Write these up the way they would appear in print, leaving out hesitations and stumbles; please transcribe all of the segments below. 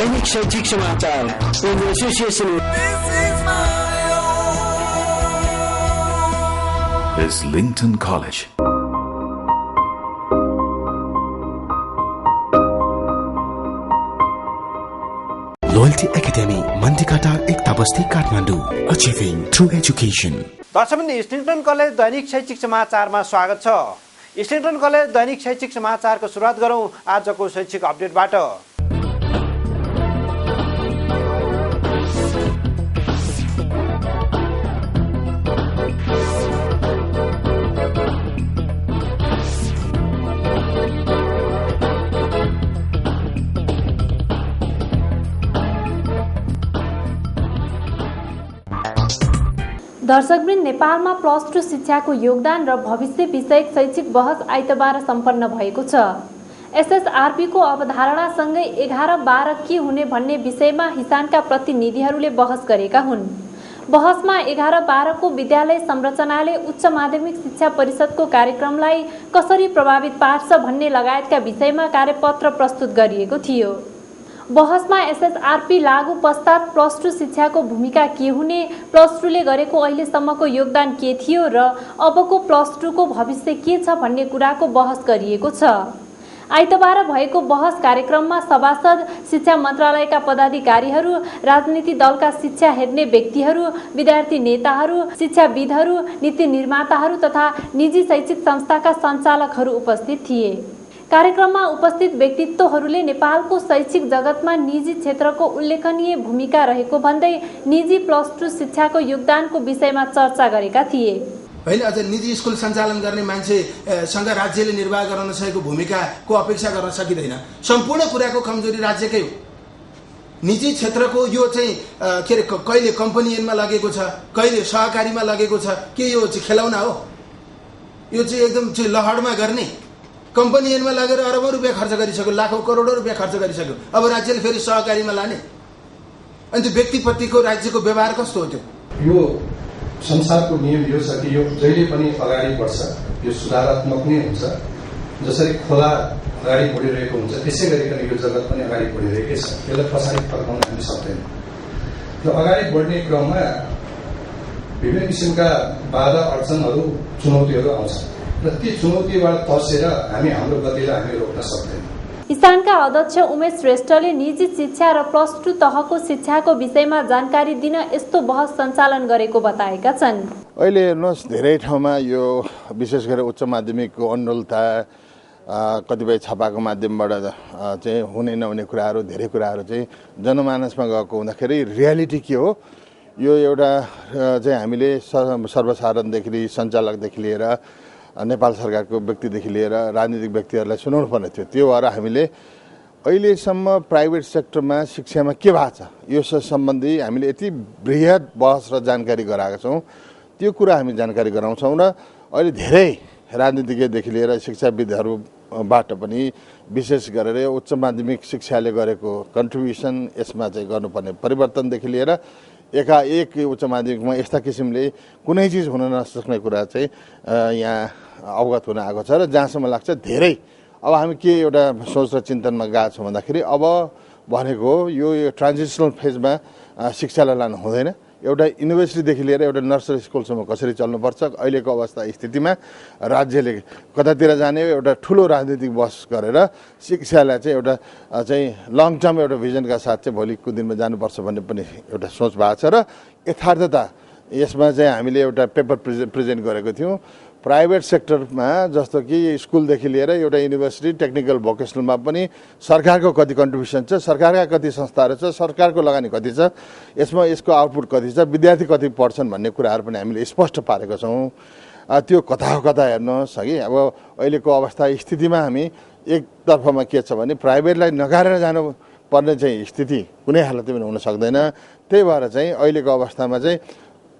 दैनिक शैक्षिक समाचार in association is Lincoln College. Loyalty Academy, Mandikata, Ekta Basti, Kathmandu. Achieving through education. दर्शकवृन्द, Islington college दैनिक शैक्षिक समाचारमा स्वागत छ। इस्टिङटन कलेज दैनिक शैक्षिक समाचारको सुरुवात गरौँ आजको शैक्षिक अपडेटबाट। दर्शकवृन्द, नेपालमा प्लस 2 शिक्षाको योगदान र भविष्य विषयक शैक्षिक बहस आइतबार सम्पन्न भएको छ। एसएसआरपीको अवधारणासँगै 11-12 के हुने भन्ने विषयमा हिसानका प्रतिनिधिहरूले बहस गरेका हुन्। बहसमा 11-12 को विद्यालय संरचनाले उच्च माध्यमिक शिक्षा परिषदको कार्यक्रमलाई कसरी प्रभावित पार्छ भन्ने लगायतका विषयमा कार्यपत्र प्रस्तुत गरिएको थियो। बहसमा एसएसआरपी लागू पश्चात प्लस 2 शिक्षाको भूमिका के हुने, प्लस 2 ले गरेको अहिलेसम्मको योगदान के थियो र अबको प्लस 2 को भविष्य के छ भन्ने कुराको बहस गरिएको छ। आइतबार भएको बहस कार्यक्रममा सभासद, शिक्षा मन्त्रालयका पदाधिकारीहरू, राजनीति दलका शिक्षा हेर्ने व्यक्तिहरू, विद्यार्थी नेताहरू, शिक्षाविदहरू, नीति निर्माताहरू तथा निजी शैक्षिक संस्थाका सञ्चालकहरू उपस्थित थिए। कार्यक्रममा उपस्थित व्यक्तित्वहरूले नेपालको शैक्षिक जगतमा निजी क्षेत्रको उल्लेखनीय भूमिका रहेको भन्दै निजी प्लस 2 शिक्षाको योगदानको विषयमा चर्चा गरेका थिए। होइन, अझ निजी स्कुल सञ्चालन गर्ने मान्छेसँग राज्यले निर्वाह गर्न सकेको भूमिकाको अपेक्षा गर्न सकिँदैन। सम्पूर्ण कुराको कमजोरी राज्यकै हो। निजी क्षेत्रको यो चाहिँ के अरे कहिले कम्पनीमा लगेको छ, कहिले सहकारीमा लगेको छ। के यो चाहिँ खेलाउना हो? यो चाहिँ एकदम चाहिँ लहरमा गर्ने। कम्पनीमा लगेर अरबौं रुपियाँ खर्च गरिसक्यो, लाखौं करोडौं रुपियाँ खर्च गरिसक्यो। अब राज्यले फेरि सहकारीमा लाने। अनि त्यो व्यक्तिप्रतिको राज्यको व्यवहार कस्तो हो? त्यो यो संसारको नियम यो छ कि यो जहिले पनि अगाडि बढ्छ, यो सुधारात्मक नै हुन्छ। जसरी खोला अगाडि बढिरहेको हुन्छ त्यसै गरिकन यो जगत पनि अगाडि बढिरहेकै छ। यसलाई पछाडि फर्काउन हामी सक्दैनौँ। र अगाडि बढ्ने क्रममा विभिन्न किसिमका बाधा अडचनहरू, चुनौतीहरू आउँछ र ती चुनौतीबाट तर्सेर हामी हाम्रो गतिलाई हामी रोक्न सक्दैनौँ। इसानका अध्यक्ष उमेश श्रेष्ठले निजी शिक्षा र प्लस 2 तहको शिक्षाको विषयमा जानकारी दिन यस्तो बहस सञ्चालन गरेको बताएका छन्। अहिले हेर्नुहोस्, धेरै ठाउँमा यो विशेष गरेर उच्च माध्यमिकको अन्डोलता, कतिपय छापाको माध्यमबाट चाहिँ हुने नहुने कुराहरू, धेरै कुराहरू चाहिँ जनमानसमा गएको हुँदाखेरि रियालिटी के हो, यो एउटा चाहिँ हामीले सर्वसाधारणदेखि सञ्चालकदेखि लिएर नेपाल सरकारको व्यक्तिदेखि लिएर राजनीतिक व्यक्तिहरूलाई सुनाउनु पर्ने थियो। त्यो भएर हामीले अहिलेसम्म प्राइभेट सेक्टरमा शिक्षामा के भएको छ यो सम्बन्धी हामीले यति बृहत बहस र जानकारी गराएका छौँ। त्यो कुरा हामी जानकारी गराउँछौँ र अहिले धेरै राजनीतिज्ञदेखि लिएर शिक्षाविदहरूबाट पनि विशेष गरेर उच्च माध्यमिक शिक्षाले गरेको कन्ट्रिब्युसन, यसमा चाहिँ गर्नुपर्ने परिवर्तनदेखि लिएर एकाएक उच्च माध्यमिकमा यस्ता किसिमले कुनै चिज हुन नसक्ने कुरा चाहिँ यहाँ अवगत हुन आएको छ। र जहाँसम्म लाग्छ धेरै अब हामी के एउटा सोच र चिन्तनमा गएको छौँ भन्दाखेरि अब भनेको यो ट्रान्जिसनल फेजमा शिक्षालाई लानु हुँदैन। एउटा युनिभर्सिटीदेखि लिएर एउटा नर्सरी स्कुलसम्म कसरी चल्नुपर्छ, अहिलेको अवस्था स्थितिमा राज्यले कतातिर जाने एउटा ठुलो राजनीतिक बहस गरेर शिक्षालाई चाहिँ एउटा चाहिँ लङ टर्म एउटा भिजनका साथ चाहिँ भोलिको दिनमा जानुपर्छ भन्ने पनि एउटा सोच भएको छ। र यथार्थता यसमा चाहिँ हामीले एउटा पेपर प्रेजेन्ट गरेको थियौँ। प्राइभेट सेक्टरमा जस्तो कि स्कुलदेखि लिएर एउटा युनिभर्सिटी, टेक्निकल भोकेसनलमा पनि सरकारको कति कन्ट्रिब्युसन छ, सरकारका कति संस्थाहरू छ, सरकारको लगानी कति छ, यसमा यसको आउटपुट कति छ, विद्यार्थी कति पढ्छन् भन्ने कुराहरू पनि हामीले स्पष्ट पारेका छौँ। त्यो कता कता हेर्नुहोस् कि अब अहिलेको अवस्था स्थितिमा हामी एकतर्फमा के छ भने प्राइभेटलाई नकारेर जानु पर्ने चाहिँ स्थिति कुनै हालतमा पनि हुन सक्दैन। त्यही भएर चाहिँ अहिलेको अवस्थामा चाहिँ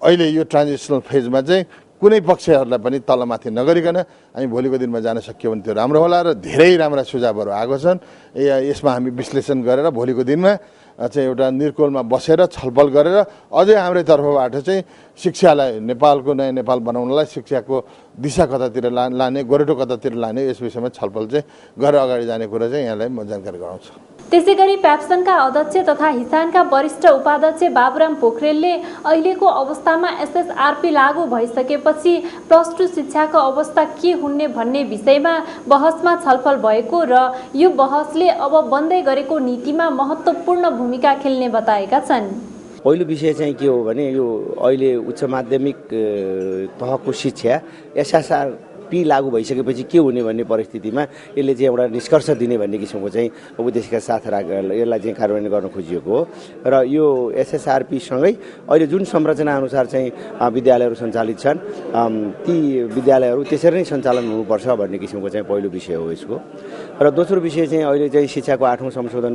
अहिले यो ट्रान्जिसनल फेजमा चाहिँ कुनै पक्षहरूलाई पनि तलमाथि नगरिकन हामी भोलिको दिनमा जान सक्यो भने त्यो राम्रो होला। र धेरै राम्रा सुझावहरू आएको छन्। यसमा हामी विश्लेषण गरेर भोलिको दिनमा चाहिँ एउटा निर्कोलमा बसेर छलफल गरेर अझै हाम्रै तर्फबाट चाहिँ शिक्षालाई नेपालको नयाँ नेपाल बनाउनलाई शिक्षाको दिशा कतातिर लाने, गोरेटो कतातिर लाने, यस विषयमा छलफल चाहिँ गरेर अगाडि जाने कुरा चाहिँ यहाँलाई म जानकारी गराउँछु। त्यसै गरी प्याप्सनका अध्यक्ष तथा हिसानका वरिष्ठ उपाध्यक्ष बाबुराम पोखरेलले अहिलेको अवस्थामा एसएसआरपी लागू भइसकेपछि +2 शिक्षाको अवस्था के हुने भन्ने विषयमा बहसमा छलफल भएको र यो बहसले अब बन्दै गरेको नीतिमा महत्त्वपूर्ण भूमिका खेल्ने बताएका छन्। पहिलो विषय चाहिँ के हो भने यो अहिले उच्च माध्यमिक तहको शिक्षा एसएसआरपी लागू भइसकेपछि के हुने भन्ने परिस्थितिमा यसले चाहिँ एउटा निष्कर्ष दिने भन्ने किसिमको चाहिँ उद्देश्यका साथ यसलाई चाहिँ कार्यान्वयन गर्न खोजिएको हो र यो एसएसआरपी सँगै अहिले जुन संरचना अनुसार चाहिँ विद्यालयहरू सञ्चालित छन् ती विद्यालयहरू त्यसरी नै सञ्चालन हुनुपर्छ भन्ने किसिमको चाहिँ पहिलो विषय हो यसको। र दोस्रो विषय चाहिँ अहिले चाहिँ शिक्षाको 8औं संशोधन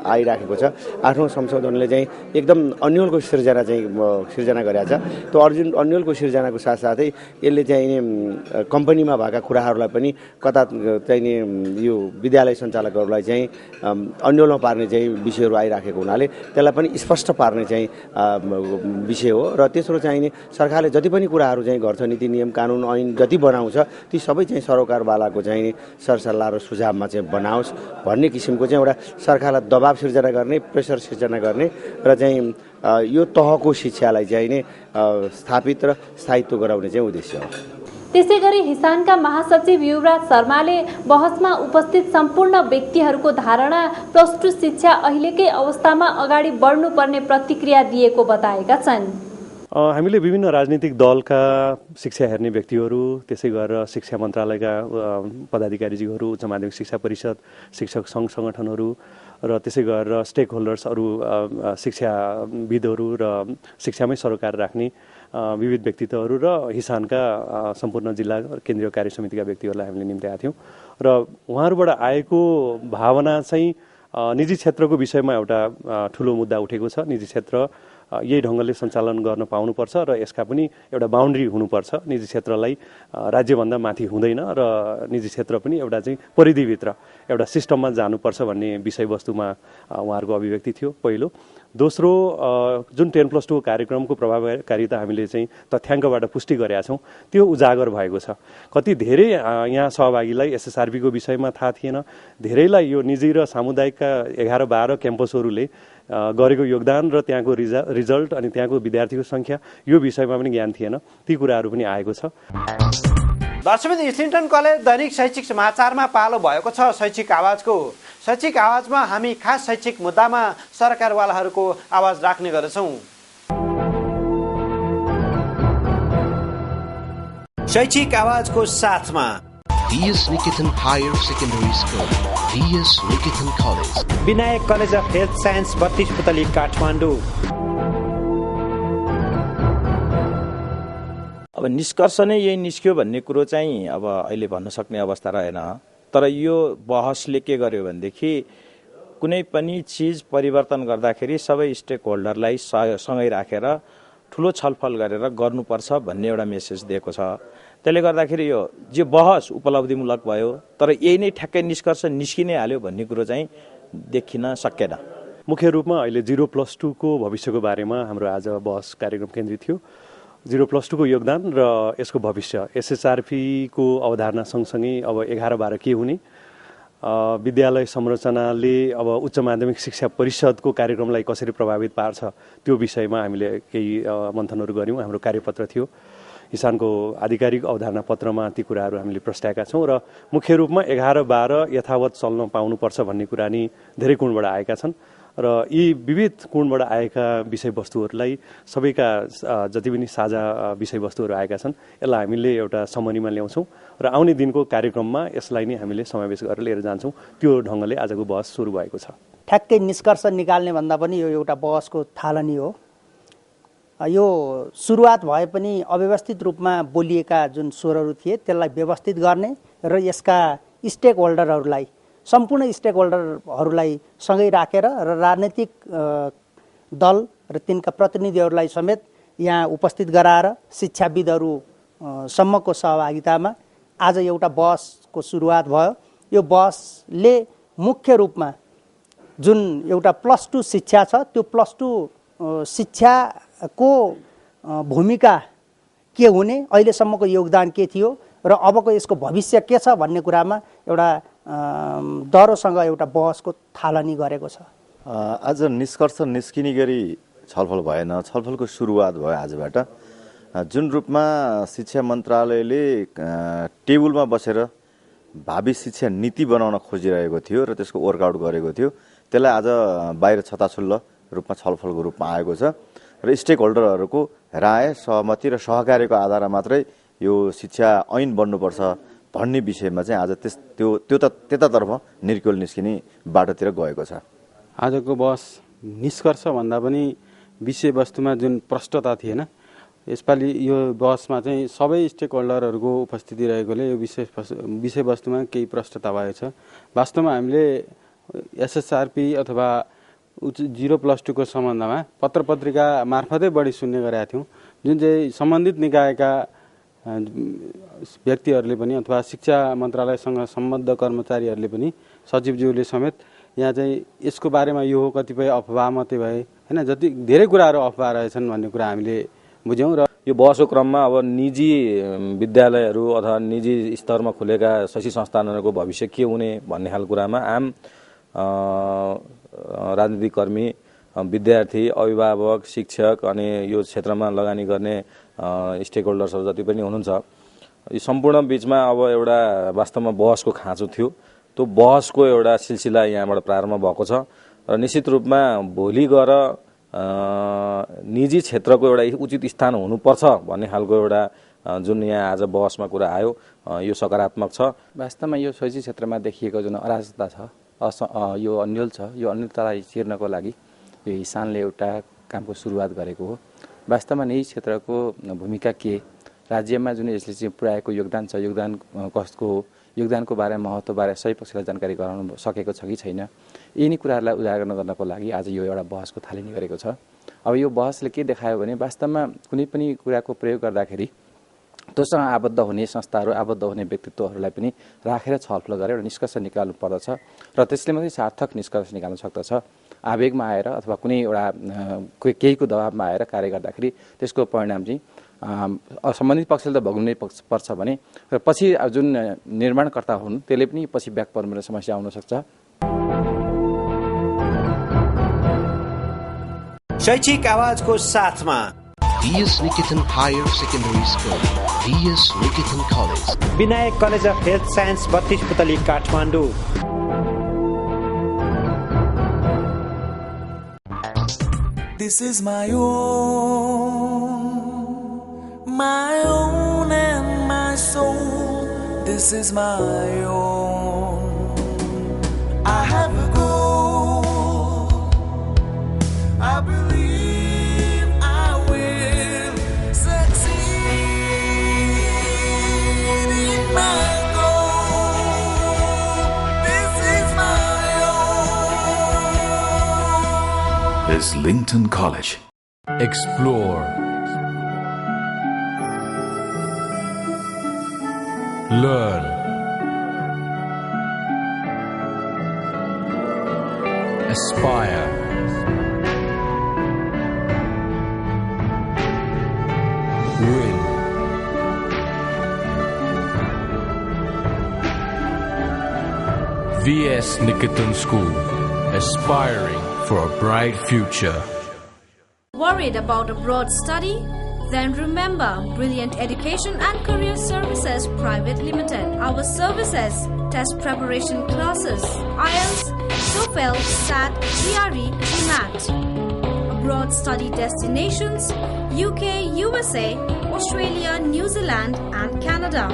आइराखेको छ। 8औं संशोधनले चाहिँ एकदम अन्यलको सिर्जना गरेको छ। त्यो अन्यलको सिर्जनाको साथसाथै यसले चाहिँ कम्पनीमा भएका कुराहरूलाई पनि कता चाहिँ यो विद्यालय सञ्चालकहरूलाई चाहिँ अन्यलमा पार्ने चाहिँ विषयहरू आइराखेको हुनाले त्यसलाई पनि स्पष्ट पार्ने चाहिँ विषय हो। र तेस्रो चाहिँ सरकारले जति पनि कुराहरू चाहिँ गर्छ, नीति नियम कानुन ऐन जति बनाउँछ ती सबै चाहिँ सरोकारवालाको चाहिँ सरसल्लाह र सुझावमा चाहिँ बनाओस् भन्ने किसिमको चाहिँ एउटा सरकारलाई दबाब सिर्जना गर्ने, प्रेसर सिर्जना गर्ने र चाहिँ यो तहको शिक्षालाई चाहिँ नै स्थापित र स्थायित्व गराउने चाहिँ उद्देश्य हो। त्यसै गरी हिसानका महासचिव युवराज शर्माले बहसमा उपस्थित सम्पूर्ण व्यक्तिहरूको धारणा +2 शिक्षा अहिलेकै अवस्थामा अगाडि बढ्नुपर्ने प्रतिक्रिया दिएको बताएका छन्। हामीले विभिन्न राजनीतिक दलका शिक्षा हेर्ने व्यक्तिहरू, त्यसै गरेर शिक्षा मन्त्रालयका पदाधिकारीजीहरू, उच्च माध्यमिक शिक्षा परिषद, शिक्षक सङ्घ सङ्गठनहरू र त्यसै गरेर स्टेक होल्डर्स अरू शिक्षाविदहरू र शिक्षामै सरोकार राख्ने विविध व्यक्तित्वहरू र हिसानका सम्पूर्ण जिल्ला केन्द्रीय कार्य समितिका व्यक्तिहरूलाई हामीले निम्त्याएका थियौँ र उहाँहरूबाट आएको भावना चाहिँ निजी क्षेत्रको विषयमा एउटा ठुलो मुद्दा उठेको छ। निजी क्षेत्र यही ढङ्गले सञ्चालन गर्न पाउनुपर्छ र यसका पनि एउटा बााउन्ड्री हुनुपर्छ। निजी क्षेत्रलाई राज्यभन्दा माथि हुँदैन र निजी क्षेत्र पनि एउटा चाहिँ परिधिभित्र एउटा सिस्टममा जानुपर्छ भन्ने विषयवस्तुमा उहाँहरूको अभिव्यक्ति थियो पहिलो। दोस्रो, जुन 10+2 कार्यक्रमको प्रभावकारिता हामीले चाहिँ तथ्याङ्कबाट पुष्टि गरेका छौँ त्यो उजागर भएको छ। कति धेरै यहाँ सहभागीलाई एसएसआरपीको विषयमा थाहा थिएन। धेरैलाई यो निजी र सामुदायिकका 11-12 क्याम्पसहरूले गरेको योगदान र त्यहाँको रिजल्ट अनि त्यहाँको विद्यार्थीको सङ्ख्या यो विषयमा पनि ज्ञान थिएन। ती कुराहरू पनि आएको छ। दर्शकबिन, इस्लिन्टन कलेज दैनिक शैक्षिक समाचारमा पालो भएको छ शैक्षिक आवाजको। शैक्षिक आवाजमा हामी खास शैक्षिक मुद्दामा सरकारवालाहरूको आवाज राख्ने गर्दछौँ। शैक्षिक आवाजको साथमा DS Niketan higher secondary school, DS Niketan college, Vinayak college of health science 32 Putali Kathmandu. अब निष्कर्ष नै यही निस्क्यो भन्ने कुरो चाहिँ अब अहिले भन्न सक्ने अवस्था रहेन। तर यो बहसले के गर्यो भनेदेखि कुनै पनि चिज परिवर्तन गर्दाखेरि सबै स्टेक होल्डरलाई सँगै राखेर ठुलो छलफल गरेर गर्नुपर्छ भन्ने एउटा मेसेज दिएको छ। त्यसले गर्दाखेरि यो जे बहस उपलब्धिमूलक भयो, तर यही नै ठ्याक्कै निष्कर्ष निस्किनै हाल्यो भन्ने कुरो चाहिँ देखिन सकेन। मुख्य रूपमा अहिले 0+2 को भविष्यको बारेमा हाम्रो आज बहस कार्यक्रम केन्द्रित थियो। 0+2 को योगदान र यसको भविष्य, एसएसआरपी को अवधारणा सँगसँगै अब 11-12 के हुने, विद्यालय संरचनाले अब उच्च माध्यमिक शिक्षा परिषदको कार्यक्रमलाई कसरी प्रभावित पार्छ त्यो विषयमा हामीले केही मन्थनहरू गऱ्यौँ। हाम्रो कार्यपत्र थियो। हिसानको आधिकारिक अवधारणा पत्रमा ती कुराहरू हामीले प्रस्ताएका छौँ र मुख्य रूपमा 11-12 यथावत चल्न पाउनुपर्छ भन्ने कुरा नि धेरै कोणबाट आएका छन् र यी विविध कोणबाट आएका विषयवस्तुहरूलाई सबैका जति पनि साझा विषयवस्तुहरू आएका छन् यसलाई हामीले एउटा समनीमा ल्याउँछौँ र आउने दिनको कार्यक्रममा यसलाई नै हामीले समावेश गरेर लिएर जान्छौँ। त्यो ढङ्गले आजको बहस सुरु भएको छ। ठ्याक्कै निष्कर्ष निकाल्ने भन्दा पनि यो एउटा बहसको थालनी हो। यो सुरुवात भए पनि अव्यवस्थित रूपमा बोलिएका जुन स्वरहरू थिए त्यसलाई व्यवस्थित गर्ने र यसका स्टेक होल्डरहरूलाई, सम्पूर्ण स्टेक होल्डरहरूलाई सँगै राखेर र राजनैतिक दल र तिनका प्रतिनिधिहरूलाई समेत यहाँ उपस्थित गराएर शिक्षाविदहरू सम्मको सहभागितामा आज एउटा बहसको सुरुवात भयो। यो बहसले मुख्य रूपमा जुन एउटा +2 शिक्षा छ त्यो +2 शिक्षाको भूमिका के हुने, अहिलेसम्मको योगदान के थियो र अबको यसको भविष्य के छ भन्ने कुरामा एउटा डह्रोसँग एउटा बहसको थालनी गरेको छ। आज निष्कर्ष निस्किने गरी छलफल भएन, छलफलको सुरुवात भयो आजबाट। जुन रूपमा शिक्षा मन्त्रालयले टेबलमा बसेर भावी शिक्षा नीति बनाउन खोजिरहेको थियो र त्यसको वर्कआउट गरेको थियो, त्यसलाई आज बाहिर छताछुल्ल रूपमा छलफलको रूपमा आएको छ र स्टेक होल्डरहरूको राय, सहमति र सहकार्यको आधारमा मात्रै यो शिक्षा ऐन बन्नुपर्छ भन्ने विषयमा चाहिँ आज त्यतातर्फ निर्क्युल निस्किने बाटोतिर गएको छ। आजको बहस निष्कर्ष भन्दा पनि विषयवस्तुमा जुन प्रष्टता थिएन, यसपालि यो बहसमा चाहिँ सबै स्टेक होल्डरहरूको उपस्थिति रहेकोले यो विषयवस्तुमा केही प्रष्टता भएको छ। वास्तवमा हामीले एसएसआरपी अथवा 0+2 को सम्बन्धमा पत्र पत्रिका मार्फतै बढी सुन्ने गरेका थियौँ, जुन चाहिँ सम्बन्धित निकायका व्यक्तिहरूले पनि अथवा शिक्षा मन्त्रालयसँग सम्बद्ध कर्मचारीहरूले पनि सचिवज्यूले समेत यहाँ चाहिँ यसको बारेमा यो कतिपय अफवाह मात्रै भए हैन, जति धेरै कुराहरू अफवाह रहेछन् भन्ने कुरा हामीले बुझ्यौँ। र यो बहसको क्रममा अब निजी विद्यालयहरू अथवा निजी स्तरमा खुलेका शैक्षिक संस्थानहरूको भविष्य के हुने भन्ने खालको कुरामा आम राजनीतिक कर्मी, विद्यार्थी, अभिभावक, शिक्षक अनि यो क्षेत्रमा लगानी गर्ने स्टेक होल्डर्सहरू जति पनि हुनुहुन्छ, यो सम्पूर्ण बिचमा अब एउटा वास्तवमा बहसको खाँचो थियो। त्यो बहसको एउटा सिलसिला यहाँबाट प्रारम्भ भएको छ र निश्चित रूपमा भोलि गएर निजी क्षेत्रको एउटा उचित स्थान हुनुपर्छ भन्ने खालको एउटा जुन यहाँ आज बहसमा कुरा आयो, यो सकारात्मक छ। वास्तवमा यो शैक्षिक क्षेत्रमा देखिएको जुन अराजकता छ, यो अन्यल छ, यो अन्यलतालाई चिर्नको लागि यो हिसानले एउटा कामको सुरुवात गरेको हो। वास्तवमा निजी क्षेत्रको भूमिका के, राज्यमा जुन यसले चाहिँ पुर्याएको योगदान छ, योगदानको बारेमा, महत्त्वबारे सही पक्षलाई जानकारी गराउन सकेको छ कि छैन, यिनी कुराहरूलाई उजागर गर्नको लागि आज यो एउटा बहसको थालनी गरेको छ। अब यो बहसले के देखायो भने वास्तवमा कुनै पनि कुराको प्रयोग गर्दाखेरि त्योसँग आबद्ध हुने संस्थाहरू, आबद्ध हुने व्यक्तित्वहरूलाई पनि राखेर छलफल गरेर एउटा निष्कर्ष निकाल्नु पर्दछ र त्यसले मात्रै सार्थक निष्कर्ष निकाल्न सक्दछ। आवेगमा आएर अथवा कुनै एउटा केहीको दबावमा आएर कार्य गर्दाखेरि त्यसको परिणाम चाहिँ सम्बन्धित पक्षले त भोग्नै पर्छ भने र पछि जुन निर्माणकर्ता हुन् त्यसले पनि पछि ब्याक पर्ने समस्या आउन सक्छ। शैक्षिक आवाजको साथमा DS Nikitan Higher Secondary School, DS Nikitan College, Vinayak college of health science 32 Putali Kathmandu. This is my own and my soul. This is my own. I have a goal. I believe I will succeed in my goal. This is my own. Is Lincoln College. Explore. Learn. Aspire. Win. VS Nikitan School, aspiring for a bright future. Worried about abroad study? Then remember Brilliant Education and Career Services Private Limited. Our services: test preparation classes, IELTS, TOEFL, SAT, GRE, GMAT. Abroad study destinations: UK, USA, Australia, New Zealand and Canada.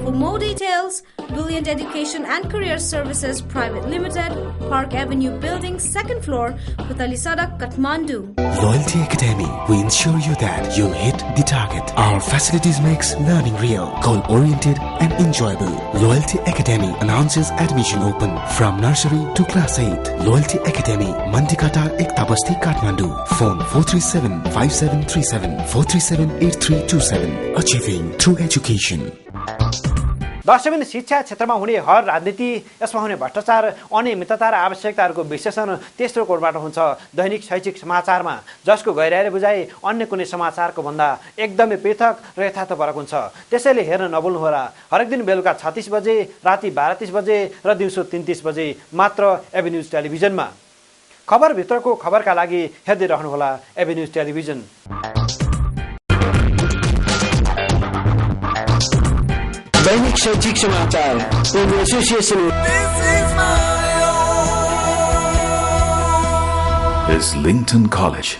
For more details, Brilliant Education and Career Services Private Limited, Park Avenue Building, 2nd floor, Putali Sadak, Kathmandu. Loyalty Academy, we ensure you that you'll hit the target. Our facilities makes learning real, goal-oriented and enjoyable. Loyalty Academy announces admission open from nursery to class 8. Loyalty Academy, Mandikata Ektabasti, Kathmandu. Phone 437-5737, 437-8327. Achieving true education. दर्शकबिन शिक्षा क्षेत्रमा हुने हर राजनीति, यसमा हुने भ्रष्टाचार, अनियमितता र आवश्यकताहरूको विश्लेषण तेस्रो कोणबाट हुन्छ दैनिक शैक्षिक समाचारमा, जसको गहिराई र बुझाइ अन्य कुनै समाचारको भन्दा एकदमै पृथक र यथार्थपरक हुन्छ। त्यसैले हेर्न नभुल्नुहोला। हरेक दिन बेलुका 36 बजे, राति 12:30 बजे र दिउँसो 3:30 बजे मात्र एबी न्युज टेलिभिजनमा। खबरभित्रको खबरका लागि हेर्दै रहनुहोला एबी न्युज टेलिभिजन। दैनिक शैक्षिक समाचार in association is Lincoln College.